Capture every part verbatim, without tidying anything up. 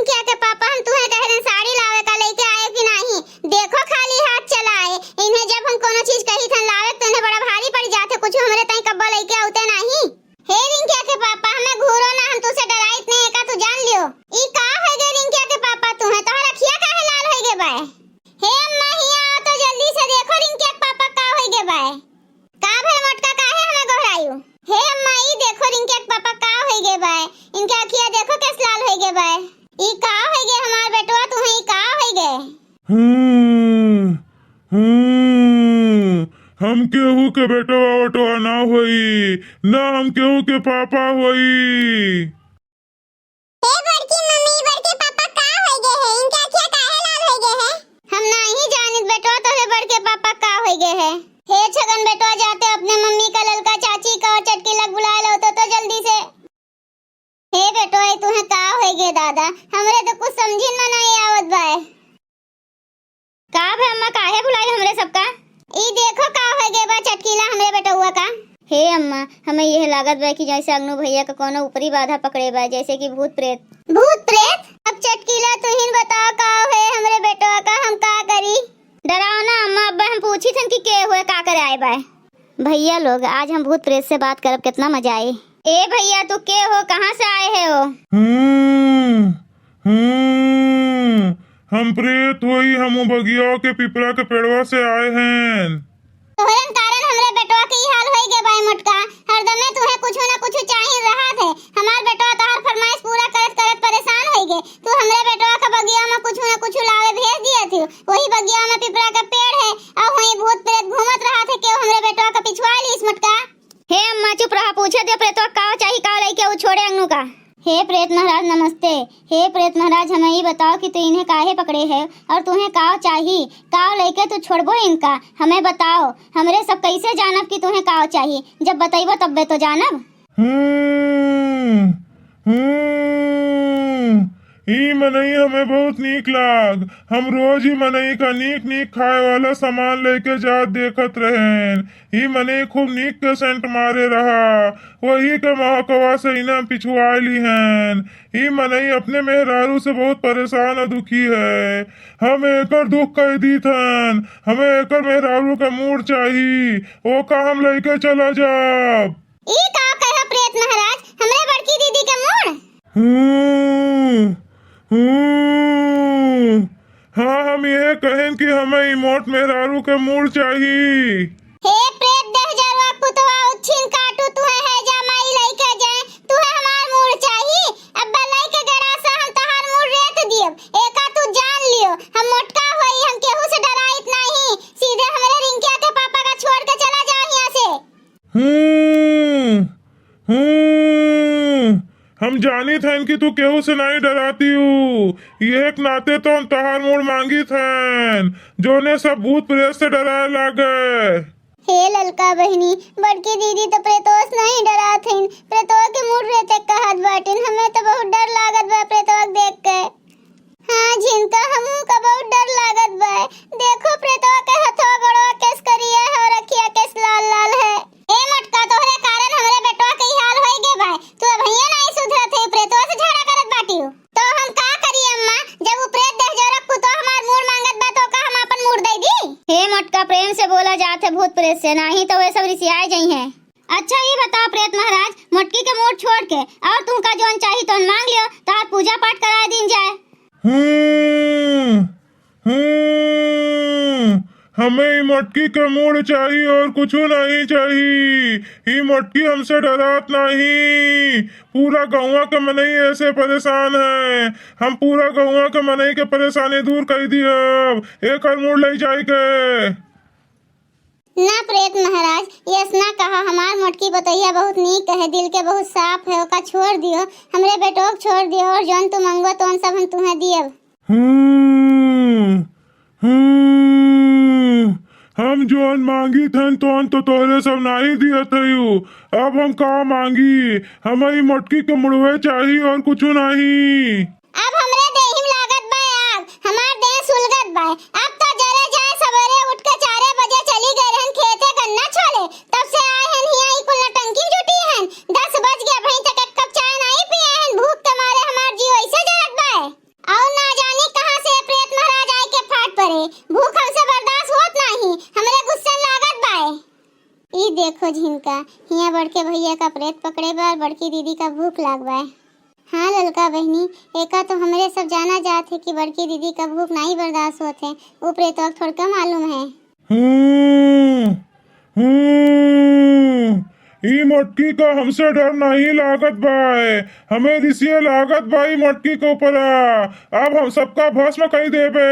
रिंकिया के पापा, हम तुहे कहे रहन साड़ी लावे का, लइके आए कि नाही? देखो खाली हाथ चला आए। इन्हें जब हम कोनो चीज कही थन लावे तो इन्हें बड़ा भारी पड़ जात है, कुछ हमरे ताई कब्बो लइके आउते नाही। हे रिंकिया के पापा, हमें घूरो ना, हम तुसे डराइत नहीं है का, तू जान लियो। ई का होइ गए रिंकिया के पापा, तुहे तोहर अखिया काहे लाल होइ गए बाय? हे अम्मा, हिया आओ तो जल्दी से, देखो रिंकिया के पापा का होइ गए बाय। का भल मोटका, काहे हमें गोहरायु? हे अम्मा, ई देखो रिंकिया के पापा का होइ गए बाय, इनके अखिया देखो कैस लाल होइ गए बाय। ई का होइ गए हमार बेटवा, तुहे ई का होइ गए? हम्म, हम्म, हम केहू के बेटवा वेटवा ना होई, ना हम केहू के पापा होई। हे बड़की मम्मी, बड़के पापा का होइ गए है? इनके अखिया काहे लाल होइ गए है? हम नाही जानित बेटवा, तोहरे बड़के पापा का होइ गए है। हे छगन बेटवा, जाते अपने मम्मी का, ललका चाची का और चटकीला का बुलाए लो तो, तो जल्दी से। हे बेटवा, ई तुहे का होइ गए दादा? हमरे तो कुछ समझिन में नाही आवत बाय। का भे अम्मा, काहे बुलाई हमरे सबका? ई देखो का होइ गए बा चटकीला हमरे बेटउआ का। हे अम्मा, हमें यह लागत बा कि जैसे अंगनू भैया का कोनो ऊपरी बाधा पकड़े बा, जैसे कि भूत प्रेत। भूत प्रेत? अब चटकीला तुहिन बताओ का होए हमरे बेटवा का, हम का करी? डराओ ना अम्मा, अब हम पूछी थन कि के होए, का करे आए बा। भैया लोग, आज हम भूत प्रेत से बात करब, कितना मजा आई। ए भैया, तू के हो, कहाँ से आए है हो? हम्म, हम्म, हम प्रेत होई, हम उ बगिया के पिपरा के पेड़वा से आए हैं। तोहरन कारण हमरे बेटवा के ई हाल होई गे बाय मोटका। हरदमे तुहे कुछु न कुछु चाही रहत है। हमार बेटवा तोहार फरमाइश पूरा करत करत परेशान होई गे। तू हमरे बेटवा के बगिया में कुछु न कुछु लावे भेज दिए थी। वही बगिया में पिपरा के पेड़ है, और वहीं भूत प्रेत घूमत रहत है, केहू हमरे बेटवा के पिछुआ लीस मोटका। हे अम्मा, चुप रहा, पूछे दे प्रेतवा का चाही, का लइके उ छोड़े अंगनू का। हे प्रेत महाराज नमस्ते। हे प्रेत महाराज, हमें ई बताओ कि तू इन्हें काहे पकड़े है और तुहें का चाही, का लइके तू छोड़बो इनका, हमें बताओ। हमरे सब कैसे जानब कि तुहें का चाही, जब बतइबो तब्बे तो जानब। हम्म, हम्म, ई मनई हमें बहुत नीक लाग। हम रोज ई मनई का नीक नीक खाए वाला सामान लेके जात देखत रहेन। ई मनई खूब नीक के सेंट मारे रहा, वही के महकवा से इन्हें पिछुआ लिहन। ई मनई अपने मेहरारू से बहुत परेशान और दुखी है। हम एकर दुख कह दीत हन, हमें एकर मेहरारू के मूड़ चाही, ओका हम लेके चला जाब। ई का कहा प्रेत महाराज, हमरे बड़की दीदी के मूड़? हम्म, हम्म, हाँ, हम यह कहेन कि हमें ई मोट मेहरारू के मूड़ चाही। हे प्रेत दहजरवा कुतवा उच्छिन काटू, तुहे है जा माई लइके जाए, तुहे हमार मूड़ चाही। अब्बा लइके गड़ा सा हम तहार मूड़ रेत दियब, एका तू जान लियो। हम मोटका होई, हम केहू से डराइत नाही, सीधे हमरे रिंकिया के पापा का छोड़ के चला जाओ यहाँ से। हम्म, हम्म, हम जानित हन कि तू केहू से नहीं डराती हूँ। ये एक नाते तो हम तहार मूड़ मांगित हन, जोने सब भूत प्रेत से डराए लागे। हे ललका बहिनी, बड़की दीदी तो प्रेतोस नहीं डरात हन, प्रेतवा के मूड़ रेते कहत बाटिन। हमें तो बहुत डर लागत बा प्रेतवा के देख के। हाँ झिनका, हमू का बहुत डर लागत बा। देखो प्रेतवा के हथवा गोड़वा केस करिया है और अखिया केस लाल लाल है। ए मोटका, तोहरे कारण हमरे बेटवा के ई हाल होई गे बा। तू अबहिया नहीं सुधरत है, प्रेतवा से झगड़ा करत बाटी हो। तो हम का करी अम्मा, जब उ प्रेत दहजरवा कुतवा हमार मूड़ मांगत बा तो का हम आपन मूड़ दे दी? हे मोटका, प्रेम से बोला जात है भूत प्रेत से, नाही तो वे सब रिसियाए जइहें। अच्छा, ई बताओ प्रेत महाराज, मोटकी के मूड़ छोड़ के और तू का जौन चाही तौन मांग लियो, तो आज पूजा पाठ कराए दीन जाए। हम्म, हम्म, हमें ई मोटकी के मूड़ चाही और कुछु नहीं चाही। ई मोटकी हमसे डरात नहीं। पूरा गौवा के मनई ऐसे परेशान है। हम पूरा गौवा के मनई के परेशानी दूर कर दियब। एकर मूड़ ले जाए के। ना प्रेत महाराज, यस ना कहा, हमार मोटकी बतैया बहुत नीक है, दिल के बहुत साफ है, ओका छोड़ दियो, हमरे बेटो के छोड़ दियो और जौन तू मंगवा तौन सब हम तुहें दियब। हम्म, हम्म, हम जौन मांगी थन तौन तो तोहरे सब नाही दियत हयू। अब हम का मांगी? हमें ई मोटकी के मुड़वे चाही और कुछु नाही। अब हमरे देहिम लागत बा आग, हमार देह सुलगत बा। अब तो जरे जाए सबेरे उठ के चारे बजे चली गए रहन खेते गन्ना छोले, तब से आए हन हिया ई कुल नटंकी जुटी हन। दस बज गया, अबहीं तक एक कप चाय नाही पिए हन, भूख के मारे हमार जीव ऐसे जरत बा। झिनका, हियाँ बड़के भइया का प्रेत पकड़े बा और बड़की दीदी का भूख लाग बा। हाँ ललका बहिनी, एका तो हमरे सब जाना जात है कि बड़की दीदी का भूख नाहीं बर्दाश्त होत है, ऊ प्रेतवा के थोड़का मालूम है। हम्म, हम्म, ई मोटकी का हमसे डर नाहीं लागत बाय, हमें रिसिये लागत बा ई मोटकी के ऊपरा। अब हम सबका भस्म कइ देबे।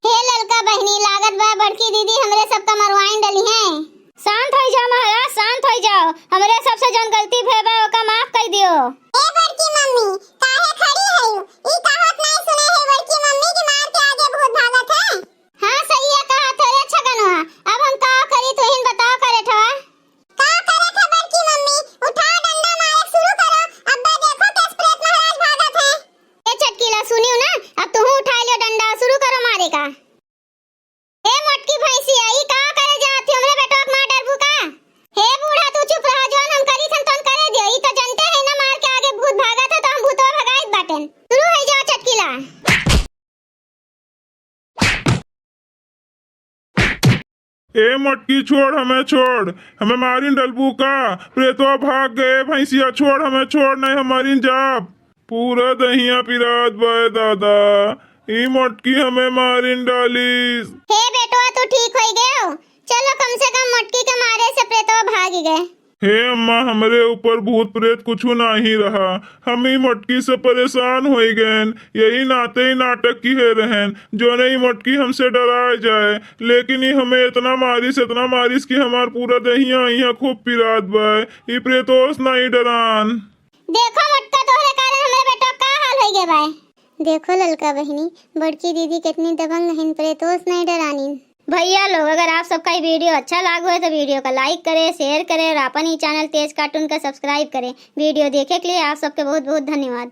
हे ललका बहिनी, लागत बा बड़की दीदी हमरे सबका मरवाइन डली हैं। शांत होइ जाओ महाराज, शांत होइ जाओ। हमरे सबसे जौन गलती भय बा, ओका माफ कइ दियो। ए बड़की मम्मी, काहे खड़ी हयू? ई कहत नाहीं सुने है बड़की मम्मी कि मार के आगे भूत भागत है। हाँ, सही है कहा थोरे छगनवा। अब हम का करी, तुहिन बताओ करे ठवा। का करे थे बड़की मम्मी? उठाओ डंडा मारे शुरू करो। अब देखो कैस प्रेत महाराज भागत है। ए छटकीला सुनियो ना, अब तुहू उठा लियो डंडा, शुरू करो मारे का। ए मोटकी भैंसिया, ई का करे जात थी? हमरे बेटवा के मार डरबू का? हे बूढ़ा तू चुप रहा, जौन हम करी थन तौन करे दियो। ई तो जनते है ना मार के आगे भूत भागत है तो हम भूतवा भगाइत बाटेन। शुरू होइ जाओ छटकीला। ए मटकी, छोड़ हमें, छोड़ हमें, मारिन डलबू का? प्रेतवा भाग गए, भैंसिया, छोड़ हमें, छोड़, नहीं हम मारिन जाब। पूरा दहिया पिरात बाय दादा, ई मटकी हमें मारिन डालिस। हे बेटवा, तू ठीक होई गयो। चलो, कम से कम मटकी के मारे से प्रेतवा भाग गए। हे अम्मा, हमरे ऊपर भूत प्रेत कुछु नाहीं रहा। हम ई मटकी से परेशान होइ गएन, यही नाते ई नाटक किहे रहेन, जोने ई मटकी हमसे डराए जाए। लेकिन ई हमें इतना मारिस, इतना मारिस कि हमार पूरा देहिया इहाँ खूब पिरात बाय। ई प्रेतोस नाहीं डरान। देखो मोटका, तोहरे कारण हमरे बेटा का हाल होइ गए बाय। देखो ललका बहिनी, बड़की दीदी कितनी दबंग हइन, प्रेतोस नाहीं डरानिन। भैया लोग, अगर आप सबका ये वीडियो अच्छा लाग होए तो वीडियो का लाइक करें, शेयर करें और अपन ही चैनल तेज कार्टून का सब्सक्राइब करें। वीडियो देखे के लिए आप सबके बहुत बहुत धन्यवाद।